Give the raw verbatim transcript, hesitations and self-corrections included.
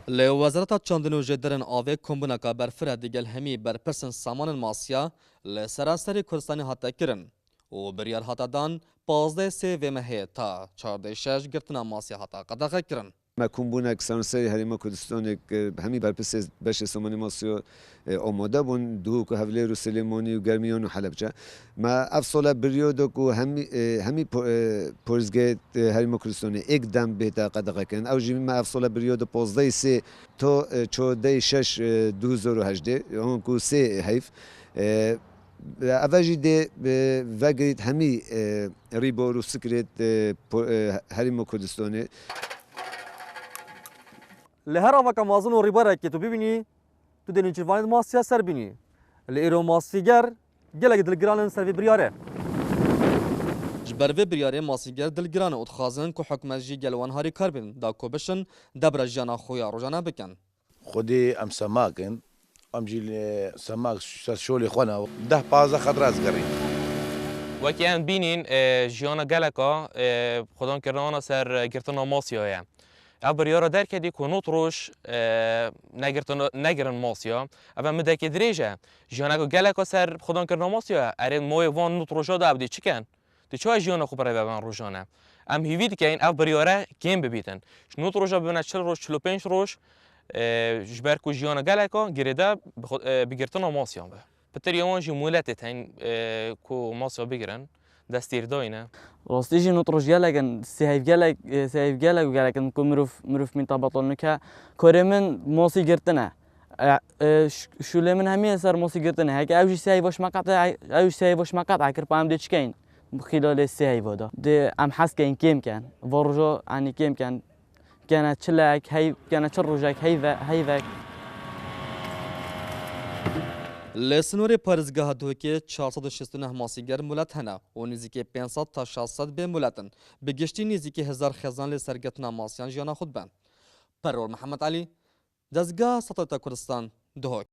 Li Wezareta Çandin û Jêderên Avê kombûneka berfireh digel hemî berpirsên samanên masiya li seranserê Kurdistanê hate kirin û biryar hate dan pazdeh sê vê mehê ta çardeh şeş girtina masiya hate qedexekirin. Me kombûnek seranserê Herêma Kurdistanê, e, hemî berpirsê beşê samanê masiya, e, amade bûn, Duhok û Hewlêr û Silêmanî û Germiyan û Helebce. Me ev sala biryar da ku hemî, e, hemî po-, e, parêzgehê, e, Herêma Kurdistanê êk dem bête qedexekirin. Ew jî me ev sala biryar da pazdeh sê ta, e, çardeh şeş, e, du hezar û hejdeh, anku sê heyf. E, Ev jî dê, e, vegirît hemî, e, rîbar û sikirêt, e, po-, e, Herêma Kurdistanê. Li her avaka mezin û rîbarekê tu bibînî, tu dê nêçîrvanê di masiya ser bînî. Li îro masîger gelek dilgiran in ser vê biryarê. Ji ber vê biryarê masîger dilgiran in û dixwazin ku hikûmet jî gel wan harîkar bin, da ku bişin debra jiyana xwe ya rojane bikin. Xwedî em semak in. Em jî li semak ser şolê xwe ne. Deh pazdeh qedra ez gerîm. Wekî em bînîn, e, jiyana geleka, e, xwedankirina wana ser girtina masiya ye. Ev biryara derketî ku nod roj, e, negirtin, negirin masiya. Ev mudekê dirêj e. Jiyaneka geleka ser xwedankirina masiya ye. Erê, mayê van nod roja de ew dê çi ken? Di çawa jiyana xwe birêve ben rojane? Em hîvî dikeyin ev biryare kêm bibîtin. Ji nod roja bibine çil roj, çil û pênc roj, e, ji ber ku jiyana geleka girêde bi xwe, e, bi girtina masiyan be. Pitir ya wan jî mûletê tên, e, ku masiya bigirin, destêr dayne. Rastî jî nod roj gelek in, sê heyv gelek, e, sê heyv gelek û gelek in ku mirov, mirov mînta betal nike. Korê min masî girtine. E, e, ş-, şûlê min hemî ser mosî girtin e. Heke ew jî sê heyva ji me qet e, ew jî sê heyva ji me qet e, kir pa em dê çikeyin? Bi xîlalê sê heyva de. Dê em hez keyin kêm ken. Va roja, yanî kêm ken. Kene çilek, hey-, kene çil rojek, heyve-, heyvek. Li sinorê parêzgeha Duhokê çar sed û şêst û neh masîger milet hene û nêzîkî pênc sed ta şeş sed bê milet in. Bi giştî nêzîkî hezar xezan li sergirtina masiyan jiyana xwe diben. Perwer Mihemed Elî, Dezgeha Satelîta Kurdistan, Duhok.